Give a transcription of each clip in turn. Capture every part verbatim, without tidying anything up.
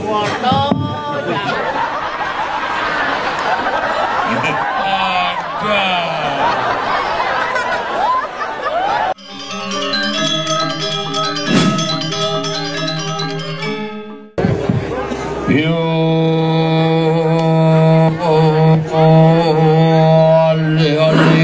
Foto, ya. Ada. Yo, ale, ale.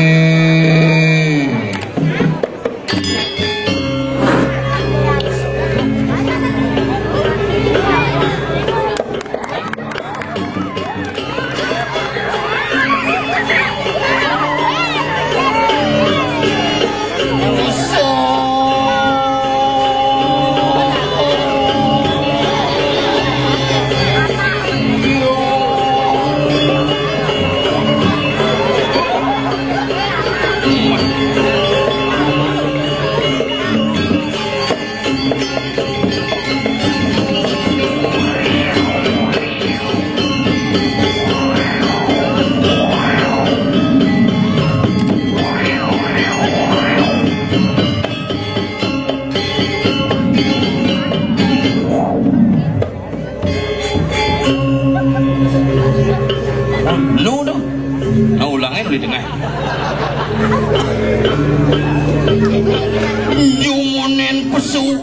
Lu tu. Nah, ulangnya boleh dengar. Jumunin pesu.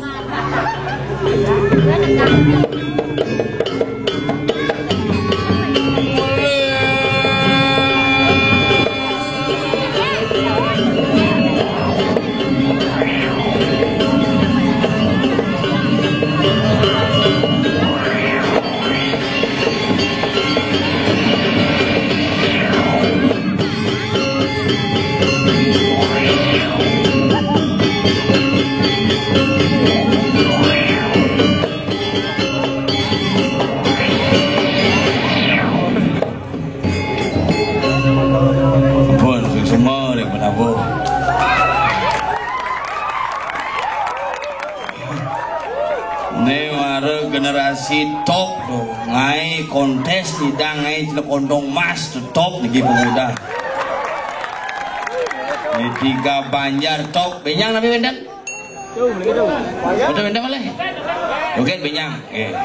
Pun, semua dia menabuh. Ini mara generasi top tu. Ngai kontes sidang ngai celekondong mas tu top lagi pemuda. Ini tiga Banjar top. Benyang nabi Wendan? Betul Wendan boleh? Oke, benyang. Eh.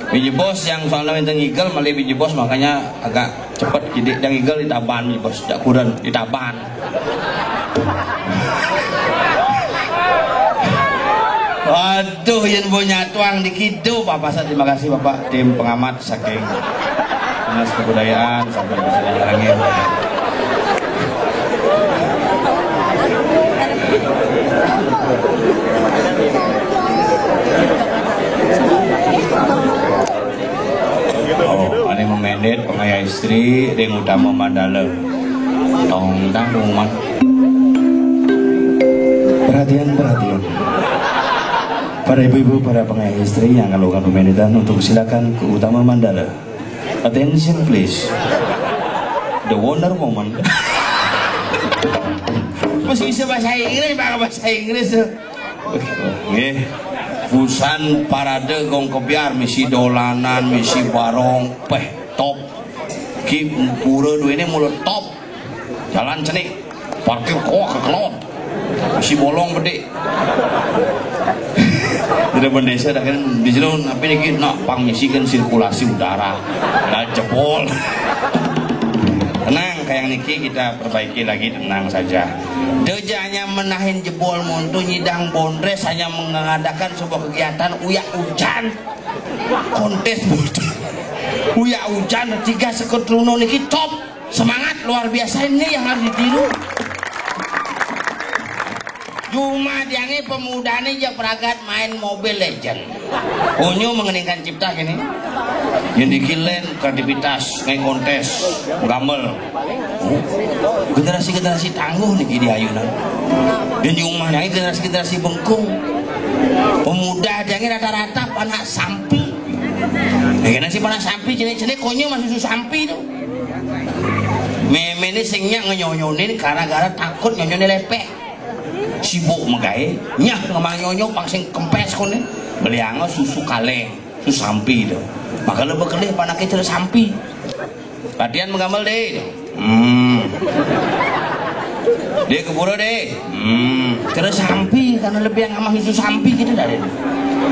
Biji bos yang soalnya minta ngigel, malah biji bos makanya agak cepet jadi yang ngigel ditaban biji bos, tidak kurang ditaban. Waduh, yang punya tuang di kidu, Bapak saya terima kasih Bapak tim pengamat saking Dinas Kebudayaan sampai bisa diharangin. Oh, ane memendit pengaya istri ring utama mandala. Tong tang umat. Perhatian, perhatian. Para ibu-ibu, para pengaya istri yang kalau memendit untuk silakan ke utama mandala. Attention please. The Wonder Woman. Masih bisa bahasa Inggris, bahasa Inggris. Nggih. Busan parade gong kebyar misi dolanan, misi barong, peh top. Ki pura duene mula top. Jalan cenik. Parkir koak kekelon. Misi bolong bedik. Jadi bendesa dah kan di jero, tapi niki nak pang misi kan sirkulasi udara. Dah jebol. Tenang, kayak niki kita perbaiki lagi, tenang saja. Deja hanya menahin jebol muntu nyidang bondres hanya mengadakan sebuah kegiatan uyak ujan. Kontes muntu. Uyak ujan tiga sekut runo niki top. Semangat luar biasa ini yang harus ditiru. Cuma diange pemudane ja pragat main Mobile Legend. Onyo mengeningkan cipta kene. Yang dikilen kreativitas, ngai kontes, gamel. Generasi-generasi tangguh niki di ayunan. Dan di rumah nang generasi-generasi bengkung. Pemuda diange rata-rata panak sampi. Kene si panak sampi, cene-cene konyo masih susu sampi tu. Memene sing nyak ngenyonyonin gara-gara takut nyonyone lepek. Sibuk megae, nyah ngemang nyonyo pang sing kempes kone. Beli ango susu kaleng, susu sampi tu. Maka lo bekelih panake cere sampi. Latihan menggamel deh. Hmm. Dia ke pura deh. Hmm. Cere sampi karena lebih yang ngamah susu sampi gitu dari.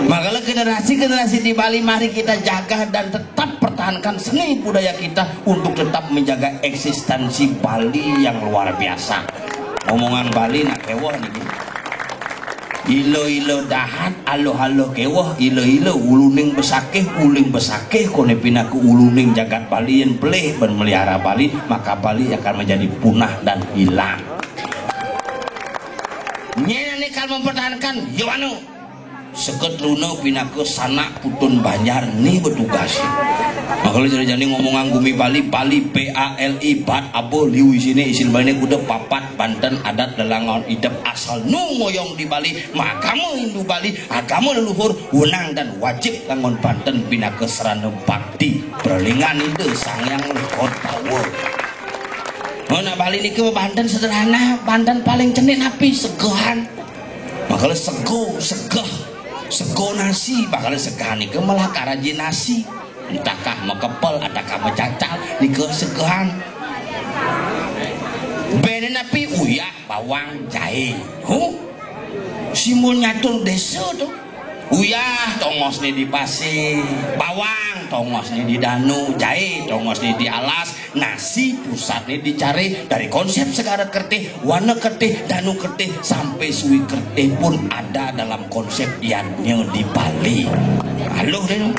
Makanya generasi-generasi di Bali, mari kita jaga dan tetap pertahankan seni budaya kita untuk tetap menjaga eksistensi Bali yang luar biasa. Omongan Bali nak keweh nih. Ilo-ilo dahat, aloh-aloh keweh, ilo-ilo uluning besakeh, uling besakeh, kone pinaka uluning jagat Bali yang pelih ben melihara Bali, maka Bali akan menjadi punah dan hilang. Nyene kalau mempertahankan, yo anu, seket runa pinaka sanak putun banjar ni betugas. Makanya jadi-jadi ngomongan gumi Bali, Bali, B A L I, bat abo liu isine, isin Bali ini kuda papat, banten, adat, lelangon, idep, asal nu ngoyong di Bali, magama Hindu Bali, agama leluhur, wenang dan wajib langon banten pinaka serana bakti, perlingan Ida Sang Hyang Lekot Bawa. Mana Bali niki banten sederhana, banten paling cenik napi segehan. Makanya sego, segeh, sego nasi, makanya segehan nika malah karaji nasi. Entahkah makepel, entahkah macacal, nika segehan. Bene napi uyah, bawang, jahe. Huh? Simbol nyatur desa tu. Uyah tongos ni di pasir, bawang tongos ni di danu, jahe tongos ni di alas, nasi pusat ni dicari dari konsep segara kertih, warna kertih, danu kertih, sampai sui kertih pun ada dalam konsep ianya di Bali. Aluh deh tu.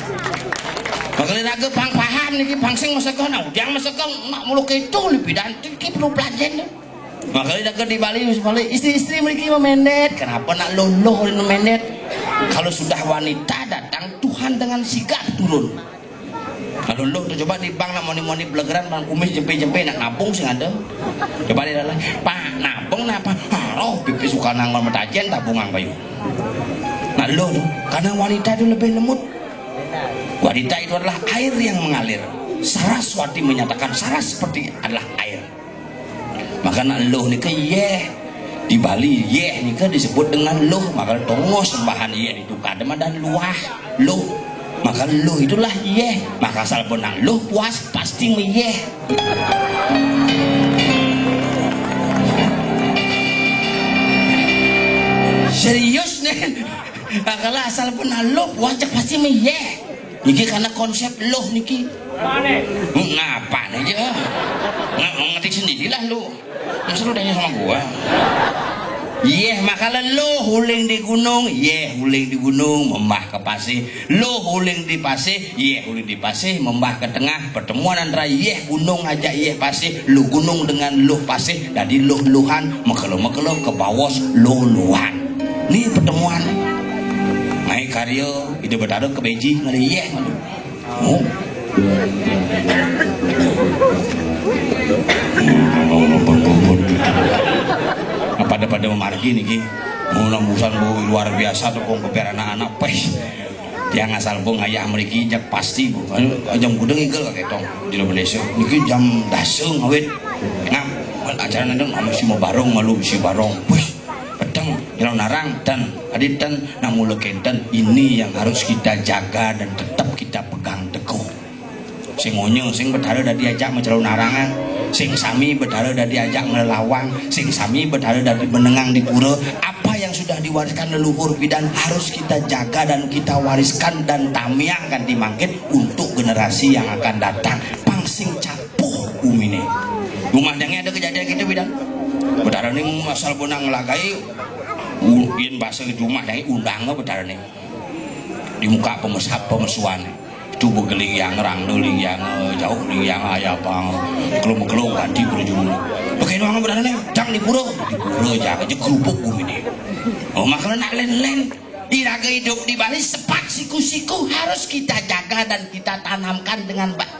Makanya raga pang paham niki, pang sing masakon, nah, udiang masakon, nak muluk itu lebih dan tinggi perlu pelajen tu. Makanya daga di Bali, Bali, istri-istri mereka memendet. Kenapa nak loloh memendet? Kalau sudah wanita datang, Tuhan dengan sigap turun. Kalau lo tu coba di bank nak moni-moni belegeran, bang kumis jempe-jempe nak nabung sing ada. Coba dia lah, Pak, nabung napa? Oh, pipi suka nangon metajen tabungan bayu. Nah lo tu, karena wanita itu lebih lembut. Wanita itu adalah air yang mengalir. Saraswati menyatakan Saraswati adalah air. Maka nak luh nika yeh. Di Bali yeh nika disebut dengan luh. Maka tongos sembahan yeh itu kada madan luah, luh. Maka luh itulah yeh. Maka asal pun nak luh puas pasti meyeh. Serius nih. Maka asal pun nak luh puas cek pasti meyeh. Niki karena konsep luh niki. Ngapa nih aja? Nggak ngerti sendirilah lu. Masa lu tanya sama gua? Yeh, maka luh uling di gunung, yeh uling di gunung, membah ke pasir. Luh uling di pasir, yeh uling di pasir, membah ke tengah. Pertemuan antara yeh gunung ajak yeh pasir, luh gunung dengan luh pasir, jadi luh-luhan, mekelo-mekelo ke bawos luh-luhan. Ni pertemuan. Ngai karya Ida Betara ke Beji ngalih yeh malu. Oh. Pada-pada memargi niki. Oh, nembusan bu luar biasa tu kong kepiar anak-anak peh. Tiang asal bu ngayah meriki jak pasti bu. Jam gudeng igel kakek tong. Jero Malaysia. Niki jam dasa ngawit. Nah, acara nandang sama si barong malu si barong. Wih, peteng, jalan narang, ten. Adi ten, nak mula kenten. Ini yang harus kita jaga dan tetap kita pegang teguh. Sing onya, sing Betara dadi ajak macalon arangan, sing sami Betara dadi ajak ngelawang, sing sami Betara dadi menengang di pura. Apa yang sudah diwariskan leluhur bidan harus kita jaga dan kita wariskan dan tamiang ganti mangkin untuk generasi yang akan datang. Pang sing capuh umine. Rumah dange ada kejadian gitu bidan. Betara ni asal benang ngelagai, u-, yen bahasa rumah dange undang Betara ni. Di muka pemesap pemesuan. Itu begeling yang rang, deling yang, eh, jauh, deling yang ayah bang. Kelum-kelum ganti berjumlah. Pakai doang Betara ni, jang di pura. Di pura jang, aja kerupuk umine. Oh, makanya nak len-len. Iraga hidup di Bali sepat siku-siku harus kita jaga dan kita tanamkan dengan baik.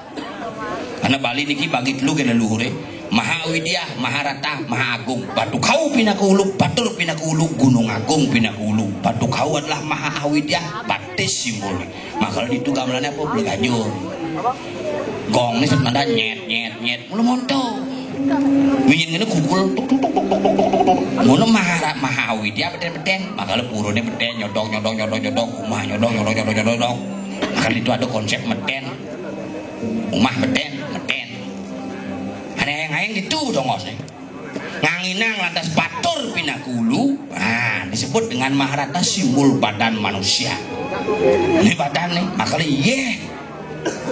Karena Bali niki bagi telu kena luhure. Maha Awidya, Maha Rata, Maha Agung. Batu Kau pinaka ulu, Batur pinaka ulu, Gunung Agung pinaka ulu. Batu Kau adalah Maha Awidya, batis simbol. Maka itu gamelannya apa? Belaganjur. Gong ni sebenarnya nyet, nyet, nyet. Mula monto. Winyin ngene kukul, tuk, tuk, tuk, tuk, tuk, tuk, tuk, tuk. Ngono Maha, Maha Awidya beten-beten. Makanya purune beten, nyodok, nyodok, nyodok, nyodok. Umah nyodok, nyodok, nyodok, nyodok, nyodok. Makanya itu ada konsep meten. Umah beten, meten. Ada yang lain gitu dong, Os, nih. Nganginang lantas batur pinaka ulu. Nah, disebut dengan Maharata simbol badan manusia. Ini badan nih, makanya yeh.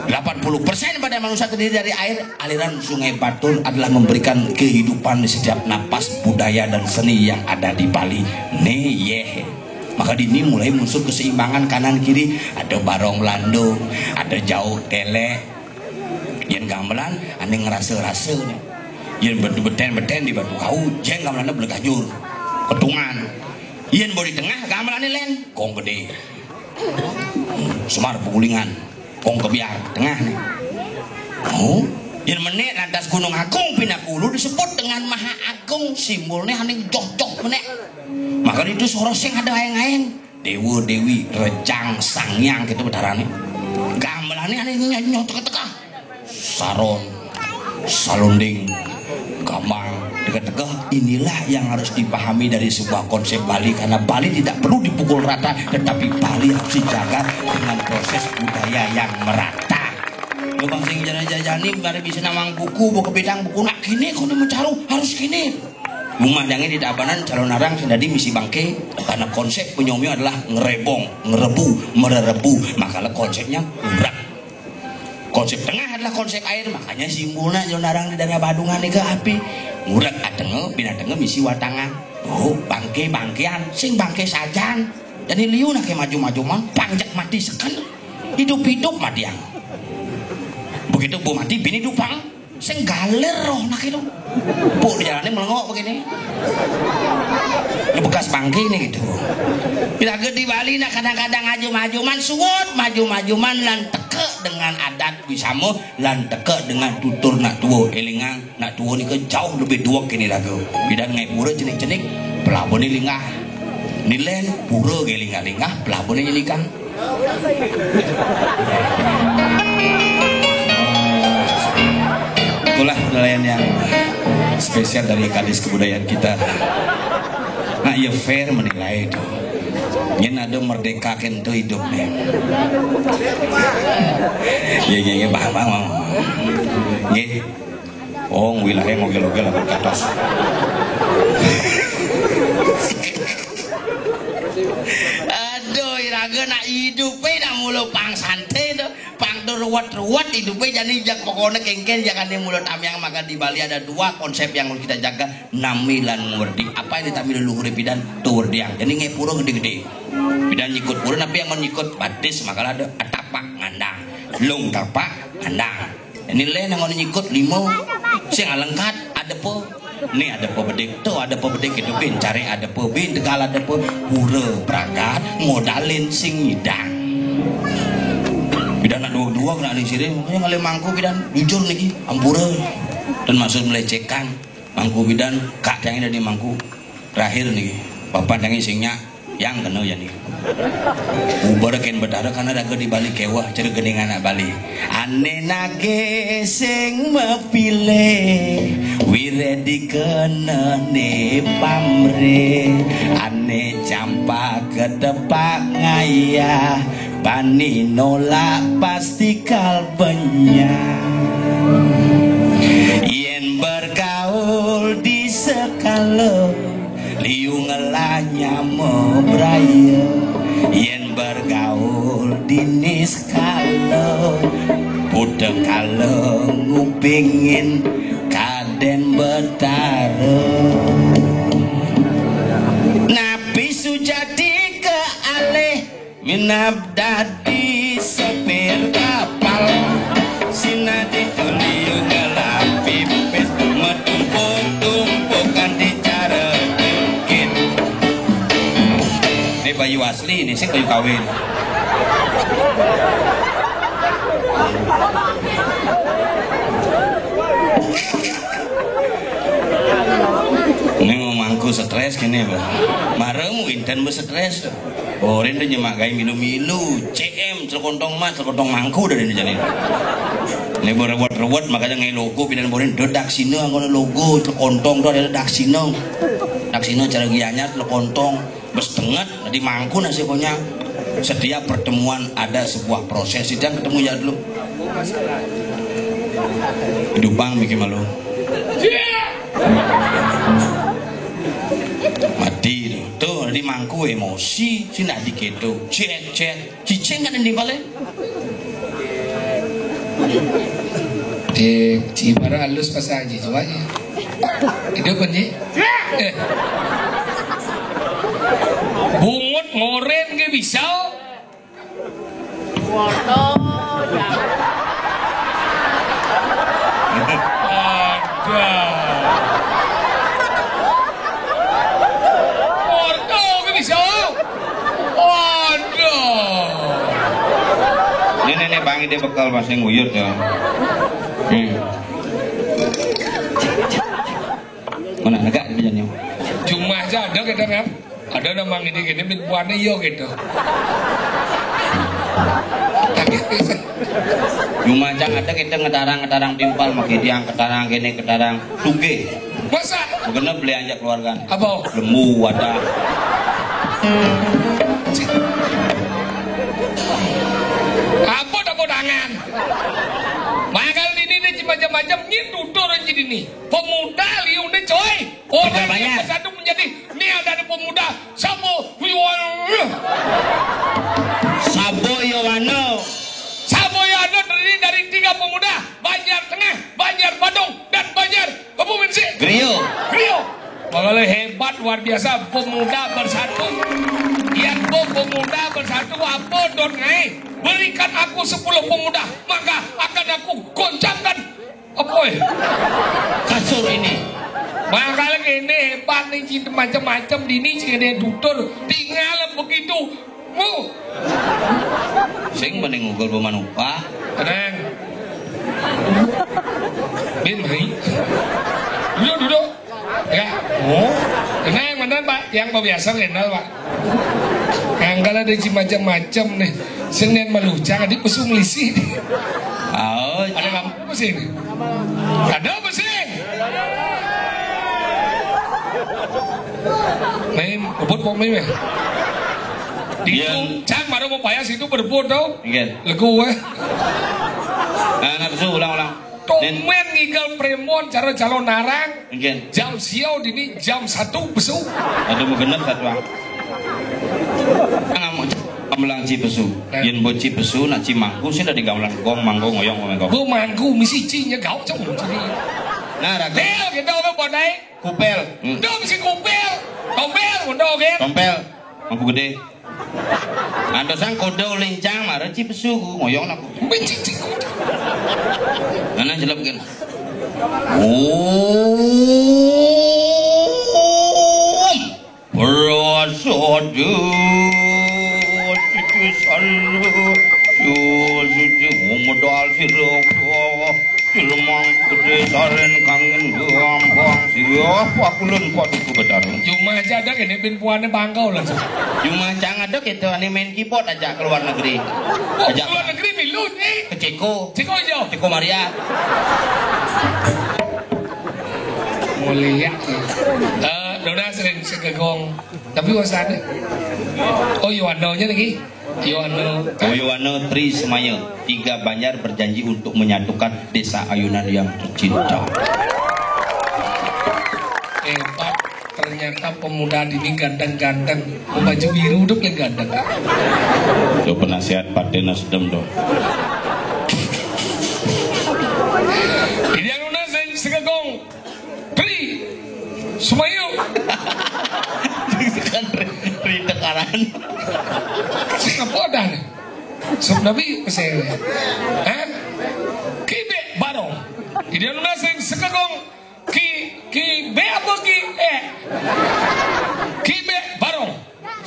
Delapan puluh persen badan manusia terdiri dari air. Aliran Sungai Batur adalah memberikan kehidupan di setiap napas, budaya dan seni yang ada di Bali. Nih yeh. Maka dini mulai muncul keseimbangan kanan kiri. Ada barong landung, ada jauh telek. Yang gamelan ane ngerasa-rasa nih. Yang beten-beten di batu kau, jeng gamelannya belegajur. Ketungan. Yang bodi tengah gamelannya len, kong gede. Semar pegulingan, kong kebiar tengah nih. Oh, yang menek lantas Gunung Agung Pinakulu disebut dengan Maha Agung, simbolnya aning joh-joh menek. Maka itu soros yang ada aeng-aeng. Dewa Dewi Rejang Sangyang gitu betarane. Gamelannya aning nyonyoh teka-teka. Saron, salunding, gambang, teka-teka. Inilah yang harus dipahami dari sebuah konsep Bali, karena Bali tidak perlu dipukul rata, tetapi Bali harus dijaga dengan proses budaya yang merata. Lubang sing jajani, mari bisa nawang buku, buku bidang buku nak kini, kono mencaru harus kini. Rumah jange di Tabanan calon arang sing dadi misi bangke, karena konsep penyomyo adalah ngerebong, ngerebu, mererebu. Makalah konsepnya urak. Konsep tengah adalah konsep air, makanya simbolnya calon arang di daerah Badungan nih ke api. Ngurak atenge, pinatenge misi watangan. Oh, bangke bangkean, sing bangke sajan. Jadi liu nak maju-maju man, panjak mati seken. Hidup-hidup mati yang. Begitu bu mati, bini dupang. Sing galer roh nak itu. Bu di jalannya melengok begini. Ini bekas bangke ini gitu. Bila di Bali nak kadang-kadang maju-maju man suwut, maju-maju man lan teke dengan adat wisamo, lan teke dengan tutur nak tuwo elingang. Nak tuwo nika jauh lebih duweg kene raga. Bidan ngai pura cenik-cenik, pelabone linggah. Nilen pura ge linggah-linggah, pelabone nyelikang. Itulah penilaian yang spesial dari Kadis Kebudayaan kita. Nah, ya fair menilai itu. Nyen ada merdeka kento hidup nih. Ya, ya, ya, paham, paham, paham. Nggih. Oh, wilayah mogel-mogel aku katos. Aduh, iraga nak hidupe nak mula pang santai tuh. Pang tuh ruwet-ruwet hidupe jani jak pokoknya kengken jangan dia mula tamiang maka di Bali ada dua konsep yang harus kita jaga, nami lan werdi. Apa yang ditami leluhur pidan tuh werdiang. Jadi ngepura gede-gede. Pidan nyikut pura tapi yang nyikut batis makalah ada atapak ngandang. Lung tapak ngandang. Ini le nang nyikut lima. Sing alengkat ada apa? Ni ada apa bedik? Tu ada apa bedik itu bin cari ada apa bin tegal ada apa? Pura pragat modalin sing ngidang. Pidan nak dua-dua kena di sini. Yang ngalih mangku pidan jujur niki ampura. Dan maksud melecehkan mangku pidan kak yang ini mangku. Terakhir niki, papan tangi sing nyak yang kena ya niki. Uber ken betara karena raga di Bali kewah cara gening anak Bali. Ane nage sing mepile wire dikena ne pamre. Ane campak kedepak ngayah bani nolak pasti kal benyang. Yen bergaul di sekala liu ngelanyama braya. Yen bergaul di niskala buta kala ngupingin kaden betara. Napi sujati ke alih minab dadi sopir kapal. Sinadi tuliu ngelah pipis metumpuk-tumpukan di cara jungkit. Ini bayu asli, ini sing bayu kawin. Ini mau mangku stres kene, Bang. Maremu inten be stres tuh. Borin tuh nyemak gawe milu-milu, C M, celkontong mas, celkontong mangku dari ini jadi. Ini berewet-rewet makanya ngai logo pidan borin do daksina angkone logo celkontong tuh ada daksina. Daksina cara gianyar celkontong, bes tenget, jadi mangku nasi punya. Setiap pertemuan ada sebuah proses. Sidang ketemu ya dulu. Dupang mikir malu. Mati tuh. Tuh, jadi Aku emosi, sing dadi kéto. Cek, cek. Cicing kan di balik. Eh, ci baru halus pas aja, coba aja. Hidup kan, Ji? Eh. Bungut ngoren ge bisa. Waduh, jangan. Ada. Porto ke bisa. Waduh. Ini nih, Bang, ini bekal masih nguyut ya. Hmm. Mana negak di jalannya? Cuma aja ada kita kan. Ada nama ini gini, mit buahnya iya gitu. Tapi bisa. Cuma aja ada kita ngetarang-ngetarang timpal, makai tiang ketarang gini, ketarang tuge. Masa? Bener beli aja keluarga. Apa? Lembu ada. Apa dah tangan? Magal ini nih macam-macam, ini tutur aja ini. Pemuda liu nih, coy. Orang yang bersatu menjadi, ini ada, ada pemuda. Sabo Yowana. Sabo Yowana. Sabo Yowana terdiri dari tiga pemuda, Banjar Tengah, Banjar Badung, dan Banjar Kebumen sih. Griyo. Griyo. Makanya hebat, luar biasa, pemuda bersatu. Yang pemuda bersatu apa, Don Ngai? Berikan aku sepuluh pemuda, maka akan aku goncangkan. Apa ya? Kasur ini. Makanya ini hebat nih, cinta macam-macam di ini, cinta tutur. Tinggal begitu. Mu. Sing mending ngugel peman upah. Tenang. Bin, hai. Duduk, duduk. Ya. Oh. Tenang, bener, Pak. Yang biasa kenal, Pak. Angkala ada macam-macam nih. Senin meluncang, adik pesung lisi. Oh, ada apa sih ini? Ada apa sih? Main kebut mau main ya? Di Yang Cang baru mau payah situ berebut tau. Iya. Legu eh. Nah, nah, besu, ulang, ulang. Tumben ngigal premon cara calon narang. Mungkin. Jam siau dini jam satu besu. Aduh, mau genep satu ah. Nggak mau gamelan ci besu. Nah. Yen bo ci besu, nak ci mangku sih dari gamelan gong mangku ngoyong ngoyong gong. Gong mangku misi cinya gau cong. Nah, raga. Del gitu apa bodai? Kupel. Hmm. Dong si kupel. Tompel, udah oke. Tompel. Mangku gede. Antosan kode lincang mara ci besu ngoyong aku. Mencicik. Mana jelek kan? Om Prasodo Siti Salu Yo Siti Umudal Siroko Silmang Gede Saren Kangin Gampang Siwa Pakulun Paduku Bedarung. Cuma aja ada kene bin puane bangkau langsung. Cuma cang ada kita ane main keyboard aja ke luar negeri. Oh, aja ke luar negeri milu nih. Ke Ceko. Ceko aja. Ceko Maria. Mulia. Eh, Dona sering segegong. Tapi wasane. Oh, Yowandonya lagi. Yowandonya. Oh, Yowandonya Tri Semaya. Tiga Banjar berjanji untuk menyatukan desa Ayunan yang tercinta. Hebat. Ternyata pemuda ini ganteng-ganteng. Mau baju biru udah paling ganteng. Itu penasihat Partai Nasdem tuh. Ini yang lunas, saya segegong. Tri Sumayu. Kan ri-, ri tekanan. Sing apa dah nih? Sok nabi pesewe. Hah? Kibe barong. Ini anu naseng sekegong. Ki, ki be apa ki eh? Kibe barong.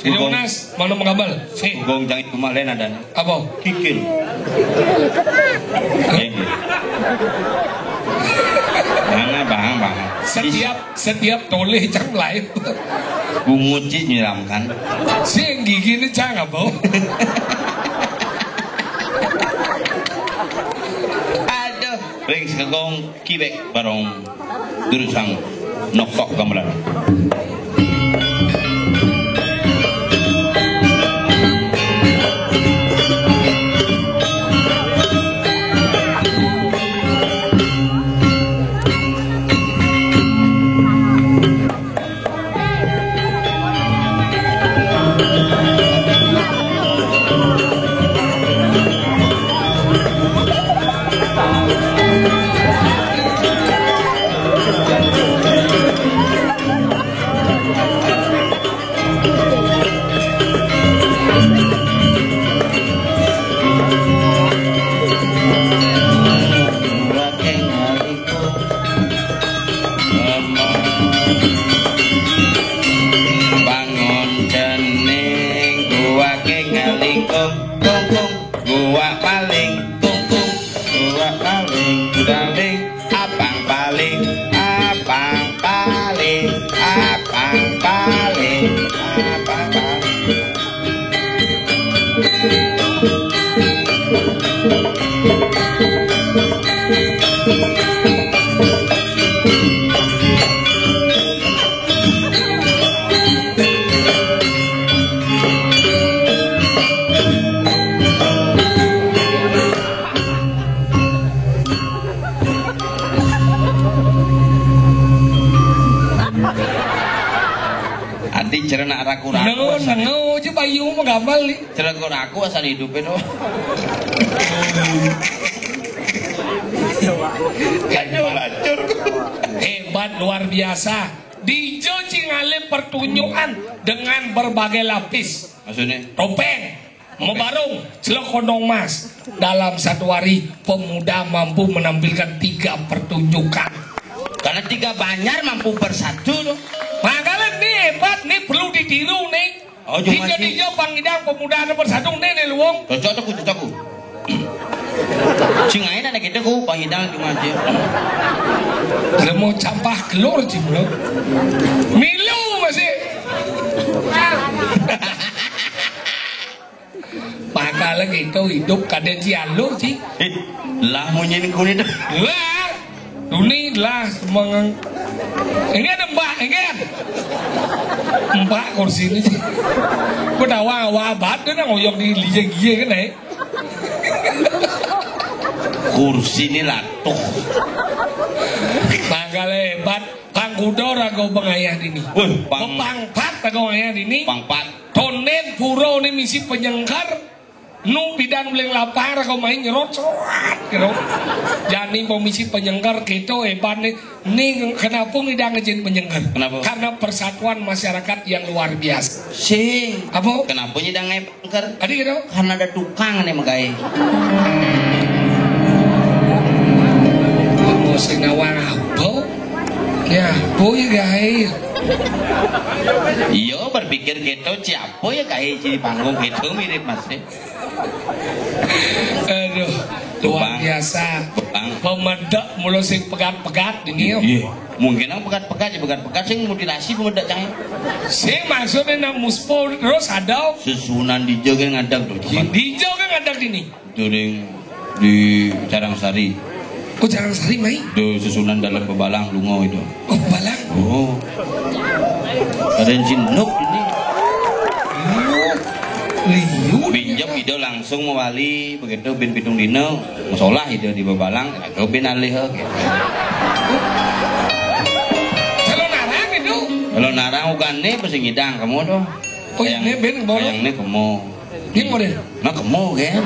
Ini unas, mana mengabal? Eh. Gong jangan cuma lain ada. Apa? Kikil. Eh. Mana bang, bang? Setiap, setiap toleh cang lain. Bungut sih nyiramkan. Sing gigi ini cang apa? Aduh, ring segong. Kibek barong durusang noktok gamelan. Gua paling kungkung, gua paling galing, apang paling, apang paling, apang paling, apang paling. Ati cerna raku-raku. Nengo, asal nengo aja bayu menggambar nih. Cerna raku-raku asal hidup itu. Aduh, hancur. Hebat luar biasa. Dijo cing ngalih pertunjukan dengan berbagai lapis. Maksudnya? Topeng, mabarung, celok kondong mas. Dalam satu hari, pemuda mampu menampilkan tiga pertunjukan. Karena tiga banjar mampu bersatu tuh. Makanya nih hebat, nih perlu ditiru nih. Oh, cuma tiga sih. Tiga pangidang pemuda ada bersatu nih, nih luwung. Cocok tuh, cocok tuh. Sing ae nek gitu ku pangidang cuma aja. Lah mau campah kelur sih, Bro. Milu masih. Pakale gitu hidup kadén si alur sih. Eh, lah munyin kulit. Lah, dunia lah mengang. Ini ada mbak, ini ada. Mbak kursi ini sih. Pedawa awal banget dia ngoyong di liye giye kan eh. Kursi ini latuh. Pakale hebat. Panggudo rago bengayah dini. Wah, pang- Pepangpat rago bengayah dini. Pangpat. Tonden puro ni misi penyengker. Nu bidan beling lapar rago main nyerot, serot, gitu. Jani mau misi penyengker gitu hebat nih. Nih kenapa ngidang ngejin penyengker? Kenapa? Karena persatuan masyarakat yang luar biasa. Sing. Apa? Kenapa nyidang ngepengker? Tadi gitu. Karena ada tukang nih megai. Kamu sing nawang apa? Ya, boy gae. Iya, berpikir gitu, siapa ya gae di panggung gitu mirip Mas. Aduh, luar biasa. Bang. Pemedek mulu sing pegat-pegat ini, yo. Iya. Mungkin yang pegat-pegat ya pegat-pegat sing mutilasi pemedek cang. Sing maksudnya nak muspo terus ada. Susunan dijo kan ngadeg tuh. Dijo kan ngadeg ini. During di Carangsari. Oh, Carangsari mai. Di susunan dalam bebalang lungo itu. Oh, bebalang. Oh. Ada yang cinlok ini. Oh, liu. Pinjam ide langsung mewali begitu bin pitung dino. Masalah ide di bebalang, aku bin alih gitu. Kalau narang itu. Kalau narang bukan nih pasti ngidang kamu tuh. Oh, yang ini bin bolong. Yang ini kamu. Ini model. Nah, kamu kan.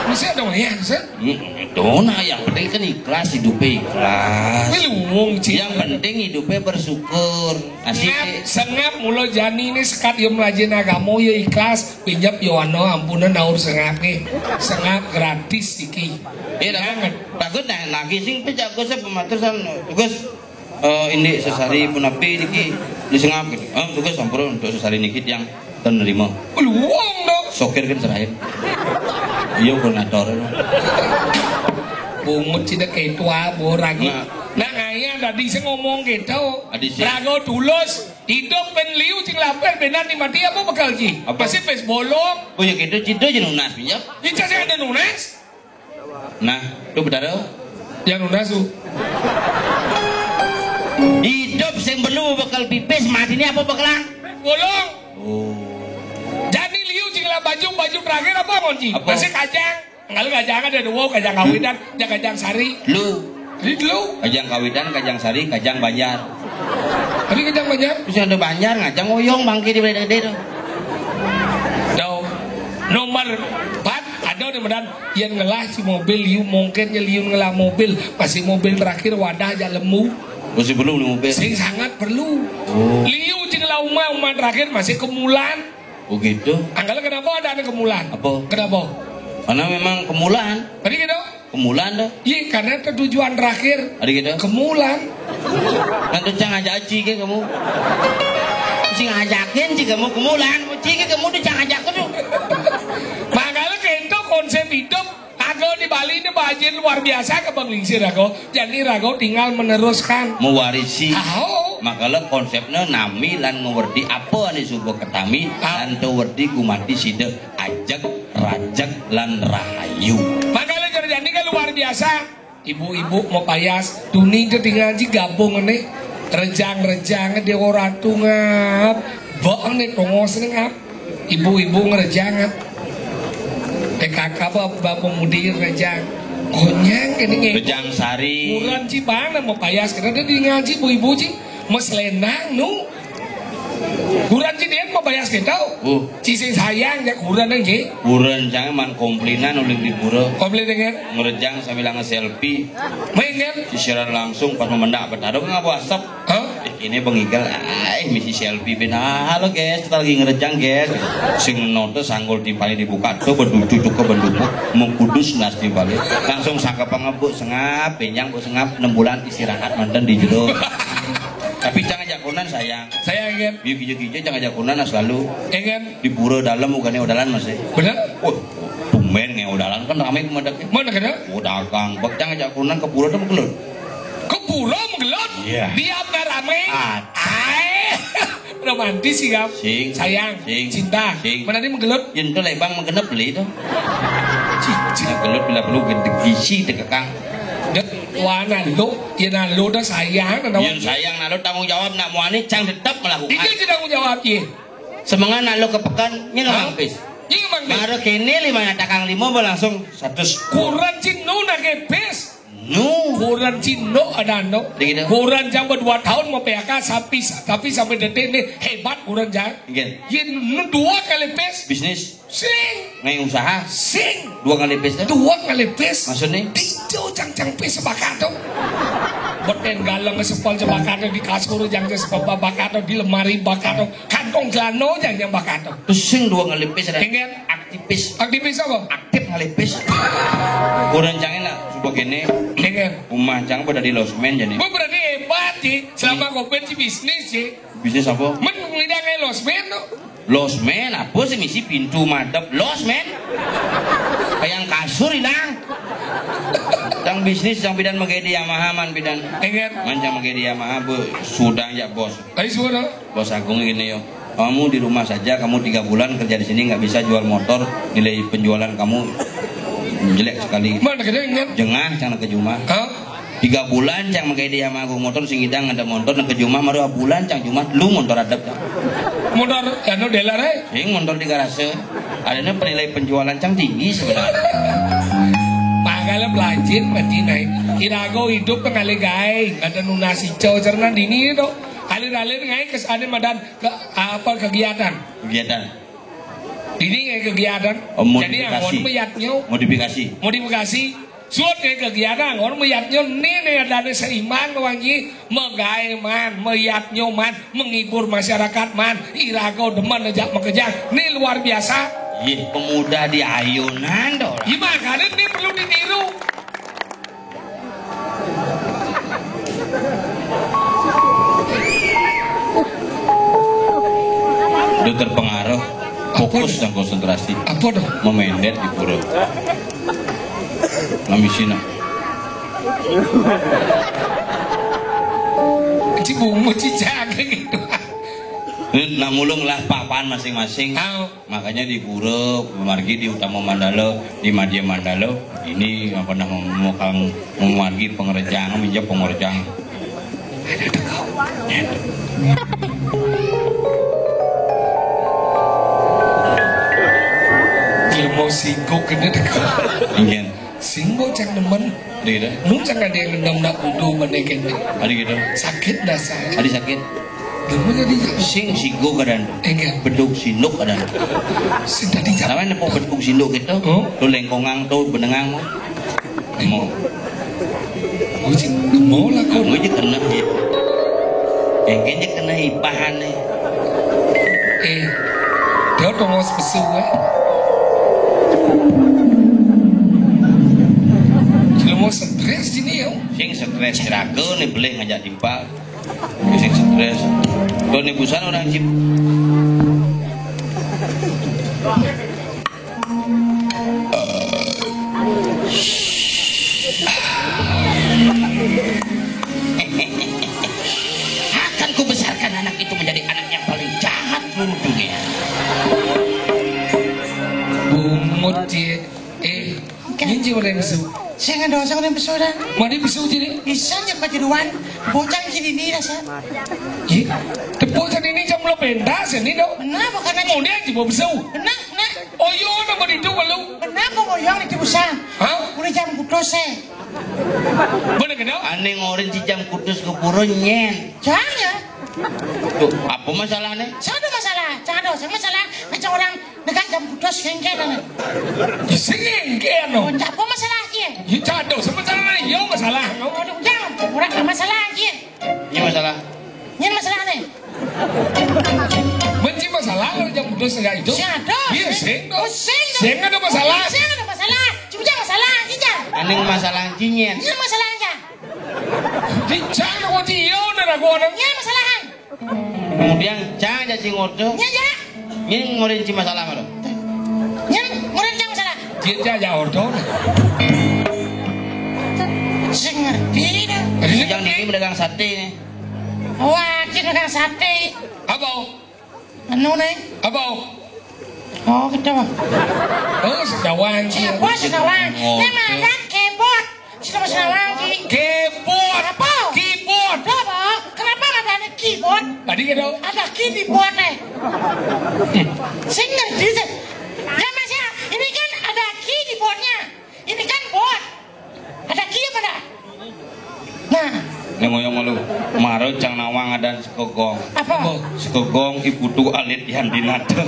Masih ada yang sih? Hmm, itu nah yang penting kan ikhlas hidupnya ikhlas. Ini luwung, Ci. Yang penting hidupnya bersyukur. Asik. Sengap, sengap mulu jani ini sekat yo melajin agama yo ikhlas, pinjap yo ano ampunan naur sengap nih. Sengap gratis iki. Iya, takut, takut nah, lagi sing pecah gue sama pematur san, Gus. Eh, ini sesari pun api niki disengap gitu. Eh, tugas sampurun untuk sesari niki yang ten nerima. Luang dong. Sokir kan serahin. Iya, koordinator. Bungut sih dek itu ah, borang. Nah. Nah, ngaya tadi saya ngomong gitu. Adi sih. Rago tulus, hidup ben liu cing lapar benar ni mati apa bekal ji? Apa? Masih pes bolong. Oh ya gitu, cinta aja nunas pinjam. Ica sih ada nunas. Nah, itu benar. Yang nunas tuh. Hidup sing perlu bakal pipis, mati ini apa bakalan? Bolong. Oh. Jadi liu cing lah baju, baju terakhir apa ngonci? Apa? Masih kajang. Kalau kajang ada dua, kajang kawitan, ada kajang sari. Lu. Jadi lu. Kajang kawitan, kajang sari, kajang banjar. Tadi kajang banjar? Terus ada banjar, ngajang oyong bangke di beda gede tuh. Dau. Nomor empat, ada di medan. Yang ngelah si mobil, liu mungkin liu ngelah mobil. Masih mobil terakhir, wadah aja lemu. Masih perlu nih mobil. Sing sangat perlu. Oh. Liu cing ngelah uma, uma terakhir masih kemulan. Oh gitu. Angkala kenapa ada anak kemulan? Apa? Kenapa? Karena memang kemulan. Tadi gitu. Kemulan dah. Iya, karena itu tujuan terakhir. Ada gitu. Kemulan. Kan tuh cang ajak aci ke kamu. Si ngajakin sih kamu kemulan, aci ke kamu tuh cang ajak tuh. Makanya kayak itu konsep Pajin luar biasa ke Bang Lingsir aku. Jadi rago tinggal meneruskan. Mewarisi. Tahu. Makanya konsepnya nami lan ngewerdi apa nih subuh ketami. Ah. Lan tewerdi gumanti sida ajeg, rajeg, lan rahayu. Makanya kerjaan ini kan luar biasa. Ibu-ibu mau payas, tuni ke tinggal ji gabung nih. Rejang-rejang dia orang tungap. Bang nih tongos nih ngap. Ibu-ibu ngerejang ngap. P K K apa, apa pemudi ngerejang. Konyang ini nge. Rejang sari. Kurang ji bang mau payas, karena dia tinggal ji ibu-ibu ji. Mau selendang nu. Kurang ji dia mau payas kita. Uh. Ci sing sayang ya kurang ji. Kurang jangan man komplinan uling di pura. Komplain dengan. Ngerejang sambil nge-selfie. Main kan? Siaran langsung pas memendak betado ngapa asap. Hah? Eh, ini Bang Igal, ay, misi selfie ben. Ah, halo guys, kita lagi ngerejang guys. Sing nonton sanggul timpali dibuka tuh, bedu cucuk ke bedu, mau kudus nas timpali. Langsung sangkep ngebuk sengap, benjang bu sengap, enam bulan istirahat manten di jero. Tapi jangan jagonan sayang. Saya ingin. Biu gija-gija jangan jagonan selalu. Ingin. Di pura dalam bukannya udalan masih. Bener? Wah, tumben nge udalan kan rame kemana? Mana kena? Oh, dagang. Bak jangan jagonan ke pura tuh kelut. Ke pura menggelut. Iya. Dia apa rame? Ah. Ay. Romantis sih, Gam. Sing. Sayang. Sing. Cinta. Sing. Mana dia menggelut? Yen to lebang menggenep beli to. Cici. Menggelut bila perlu gede gisi dekekang. Dek, wah, nalo, ya nalo dah sayang, nalo. Yen sayang nalo tanggung jawab nak muani cang tetap melakukan. Iki aja tanggung jawab, iya. Semengan nalo ke pekan, nyeng mampis. Nyeng mampis. Baru kini lima takang lima langsung satu. Kurang cinu nak kepes. Nu. Kurang cino ada no. Begitu. Kurang jam berdua tahun mau P K K, tapi, tapi sampai detik ini hebat kurang jam. Iya. Yen nu dua kali pes. Bisnis. Sing. Ngai usaha. Sing. Dua kali pes tuh. Dua kali pes. Maksudnya? Dijo jang-jang pes sepakat tuh. Beten galang ke sepol sepakat tuh, di kasur jang ke sepol sepakat tuh, di lemari sepakat tuh, kantong celana jang-jang sepakat tuh. Terus sing dua kali pes ada. Ingat. Aktivis. Aktivis apa? Aktif ngalipis. Kurang cang enak, coba gini. Dengar. Rumah cang pada di losmen jadi. Gue berarti hebat sih. Selama covid sih bisnis sih. Bisnis apa? Men ngidang kayak losmen tuh. Losmen apa sih misi pintu madep losmen? Kayak kasur hilang. Yang bisnis yang bidan magedi Yamaha man bidan. Dengar. Man cang magedi Yamaha bu sudah ya bos. Ayo suara. Bos Agung gini yo. Kamu di rumah saja, kamu tiga bulan kerja di sini nggak bisa jual motor, nilai penjualan kamu jelek sekali. Mana kerja ingat? Jengah cang ke jumah. Hah? Tiga bulan cang makai dia sama aku motor sing idang ada motor nak ke jumah maru bulan cang jumah lu motor adep cang. Motor anu dealer eh? Sing motor di garase. Adanya penilai penjualan cang tinggi sebenarnya. Makanya pelajin mati naik. Irago hidup pengali gaeng, ada nunasi cau cerna dini itu. Alir-alir ngai kesane madan ke apa kegiatan. Kegiatan. Ini ngai kegiatan. Oh, jadi modifikasi. Anggon meyatnyo. Modifikasi. Modifikasi. Suot ngai kegiatan anggon meyatnyo nene adane seimbang wangi megae man, meyatnyo man, menghibur masyarakat man, irago demen aja mekejang. Ini luar biasa. Yeh, pemuda di ayunan to. Iya, makanya ini perlu ditiru. Dia terpengaruh, fokus dan konsentrasi. Apa tuh? Memendet di pura. Nami sina. Cibungu cicak gitu. Ini namulung lah papan masing-masing. Tahu. Makanya di pura, margi di Utama Mandala, di Madya Mandala, ini apa nama mokang memargi pengerjang, minjak pengerjang. Ada teko. Ilmu singkuk kena teko. Iya. Singkuk cak nemen. Ada gitu. Nu cak ada yang nendang nak kudu mana kena. Ada gitu. Sakit dah saya. Ada sakit. Kamu tadi sing sigo keadaan. Enggak. Beduk sinduk keadaan. Sing tadi jam. Sama nepo beduk sinduk gitu. Oh. Tuh lengkongang tuh benengang. Mau. Mau sih, mau lah kau. Mau aja kena ya. Engke aja kena ipahan nih. Eh, dia tongos pesu eh. Kalau mau stres sini ya. Sing stres ragu nih boleh ngajak timpal. Sing stres. Kau nih busan orang cip. Nggih, Cing, ora besu. Sing ado sing ora besu, dah. Mari besu, Cing. Isan ya kejeruan. Bocah kiri ini rasa. Nggih. Tepuk sing ini jam lo pentas ini, dok. Benar, bukan aja. Kemudian coba besu. Benar, benar. Oh, iya, nama di itu, lu? Benar, mau ngoyong di Tibusan. Hah? Udah jam kutus, eh. Bener, gitu? Ane ngorin si jam kutus ke pura nyen. Jangan. Tuh, apa masalahnya? Saya ada masalah. Jangan ada, saya masalah. Macam orang dekat jam kutus, kengken, ane. Sing kengken, no. Oh, apa masalah, Ki? Ya, jangan ada, sama masalah, ya, masalah, no. Aduh, jangan. Orang ada masalah, Ki. Ini masalah. Ini masalah, nih. Benci masalah kalau jam kutus saya itu. Saya ada. Iya, sing, no. Oh, sing, no. Sing ada masalah. Oh, sing ada masalah. Cuma jangan masalah, Ki, jangan. Aning masalah, Ki, nyen. Ini masalahnya. Di cang kok dia udah ragu orang. Ini masalahan. Kemudian cang jadi ngodo. Iya, ya. Ini ngorin ci masalah, malu. Ini ngorin cang masalah. Dia aja ordo. Sing ngerti dah. Yang ini pedagang sate nih. Wah, kita dagang sate. Apa? Anu nih. Apa? Oh, gitu. Oh, sedawan. Siapa sedawan? Oh, ini makan kebot. Sudah masalah lagi. Kebot. Apa? Keyboard. Apa? Kenapa ada keyboard? Tadi gitu. Ada key di bot, eh. Sing ngerti sih. Ya, Mas, ya. Ini kan ada key di botnya. Ini kan bot. Ada key apa enggak? Nah. Ini ngoyong malu. Maro cang nawang ada sekogong. Apa? Sekogong ibu tu alit yang dinata.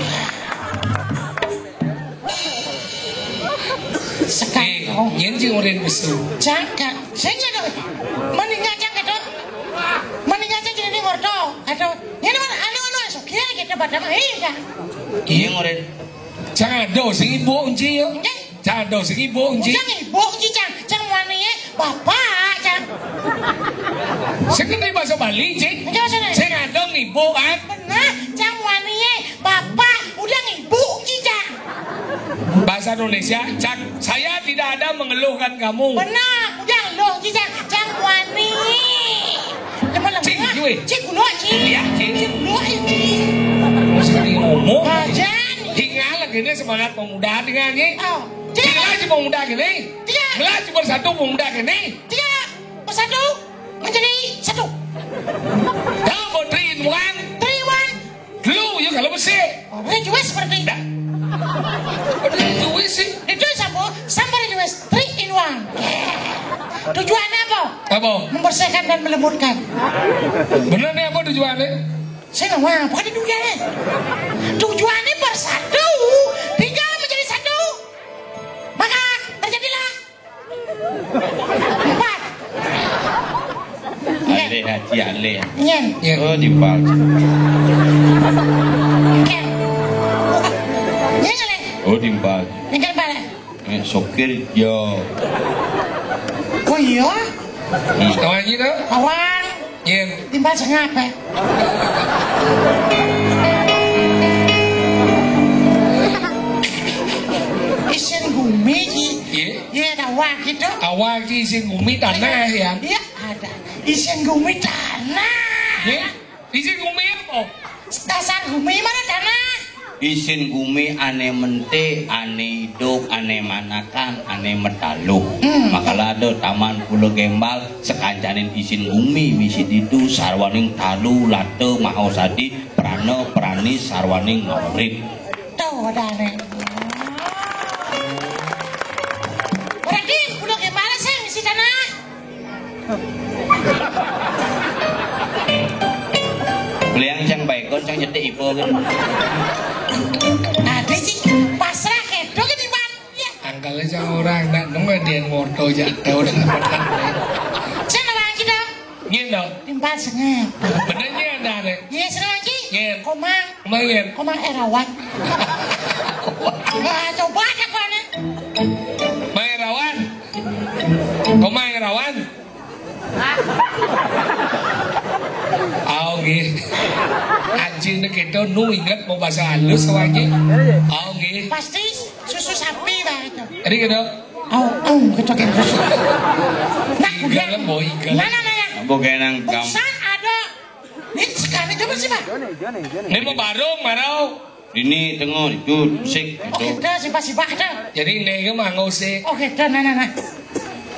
Sekali. Eh, nyen sing oren besu. Cangkak. Sing ya dong. Mendingan cang gitu. Mendingan cang jadi ngordo. Atau ini mana anu anu sokir gitu pada mah iya. Iya ngoren. Cang ada sing ibu unci yo. Nggih. Cang ada sing ibu unci. Cang ibu unci, cang. Cang wani ya bapak, cang. Sing ngerti bahasa Bali, Cing? Nggih, bahasa Bali. Sing ada ibu kan? Benar, cang wani ya bapak, udah ibu unci, cang. Bahasa Indonesia, cang, saya tidak ada mengeluhkan kamu. Benar, udah lo, cang, cang wani. Teman lagi. Cing, gue. Cing, kulo, cing. Iya, cing. Cing, kulo, cing. Mesti ngomong. Ajan. Tinggal lagi ini semangat pemuda dengan, Cing. Oh. Tinggal aja pemuda gini. Iya. Tinggal aja bersatu pemuda gini. Iya. Bersatu menjadi satu. Double three in one. Three in one. Dulu ya kalau besi. Oh, rejoice seperti. Dah. Aduh, itu sih. Itu sama, sama rejoice. Three in one. Tujuannya apa? Apa? Membersihkan dan melembutkan. Bener nih apa tujuannya? Saya nggak mau, bukan itu dia. Tujuannya bersatu, tiga menjadi satu. Maka terjadilah empat. Alih, Haji, alih. Nyen. Nyen. Oh, timpal. Nyen. Nyen, alih. Oh, timpal. Nyen, alih. Eh, sokir, yo. Oh, iya? Hmm. Kawan gitu? Kawan. Nyen. Timpal sengap, eh. Isin gumi, Ki. Iya. Iya, ada awak gitu. Awak isin gumi tanah, ya? Iya, ada. Isin gumi tanah. Iya. Isin gumi apa? Dasar gumi mana tanah? Isin gumi ane mente, ane idup, ane manakan, ane metaluh. Hmm. Makalah ada taman Pulau Gembal, sekancanin isin gumi misi ditu, sarwaning talu, lata, mahosadi, prana, prani, sarwaning maurip. Tuh, ada nih. Berarti Pulau Gembal sih misi tanah. Beliang cang baikon, cang nyetik ipo kan. Ada sih, pasrah kedo ke di mana? Ya. Angkalnya cang orang, nak nunggu dia moto jatuh dengan petang. Saya nawang kita. Nyen dong. Timpal sengap. Benernya ada deh. Iya, senang lagi. Nyen. Komang. Komang, nyen. Komang Erawan. Wah, coba aja kau nih. Mang Erawan. Komang Erawan. Aoge. Anjing nek itu nu inget mau bahasa halus lagi. Aoge. Pasti susu sapi, Bang, itu. Jadi gitu. Au, au, kecokin susu. Nah, igel, kemudian, boy, igel. Mana, mana? Apa kayak nang gam- Urusan ada. Ini sekarang coba sih, Bang. Ini mau barung, marau. Dini tengok itu sik. Oh, gitu. Kita sibak-sibak dah. Jadi ini ke mangau sik. Oh, kita nah nah nah.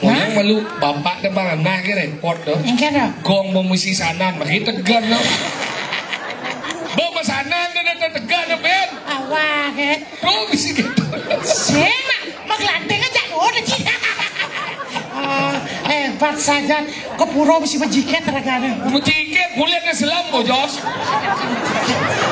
Orang malu bapak ke bang nah ke repot tu. Enggak dah. Gong memusi sanan, makin tegan tu. Bang masanan tu dah tegan tu, Ben. Awak ke. Bro, bisi gitu. Sik, mak, mak lanting aja dulu dah kita. Ah, hebat saja. Ke pura bisi bejiket ragane. Bejiket, kulitnya selam, Bojos.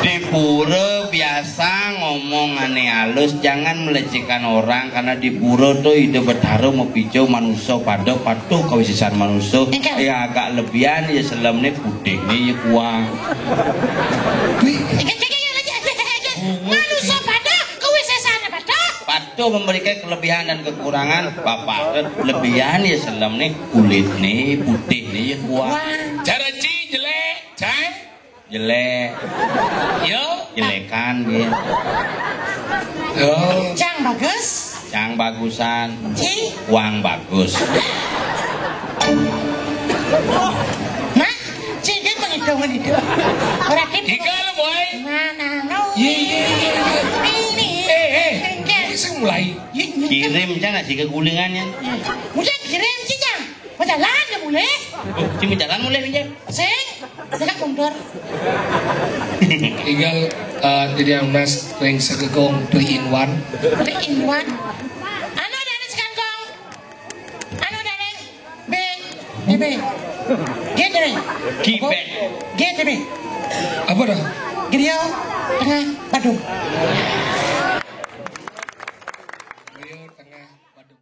Di pura biasa ngomong ane halus, jangan melecehkan orang, karena di pura tu ida betara mapijo manusa pada patuh kawisesan manusa. Enggak. Ya agak lebihan ya selemne, putihne ya kuang. Wih. Enggak, enggak, enggak, enggak, enggak, enggak. Manusa pada kawisesane pada. Patuh memberikan kelebihan dan kekurangan. Bapak kan lebihan ya selemne, kulitne, putihne ya kuang. Wah. Cara ci jelek, cang? Jelek. Yo? Jelekan dia. Yo. Cang bagus. Cang bagusan. Ci? Kuang bagus. Nah, ci kan menghitung itu. Berarti tiga lo, boy. Nah, nah, no. Iya, iya, iya, iya. Ini. Eh, eh. Enggak. Ini saya mulai. Iya, iya. Kirim cang sih ke gulingan ya. Iya. Udah kirim ci, Cang. Mau jalan ya mulai. Oh, ci mau jalan mulai, Minjam. Sing, dekat mundur. Tinggal eh, jadi yang nas ring segegong three in one. Three in one. Anu ada anu sekangkong. Anu ada anu B, eh, B. G T B. Kibet. G T B. Apa dah? Griya, Tengah, Badung.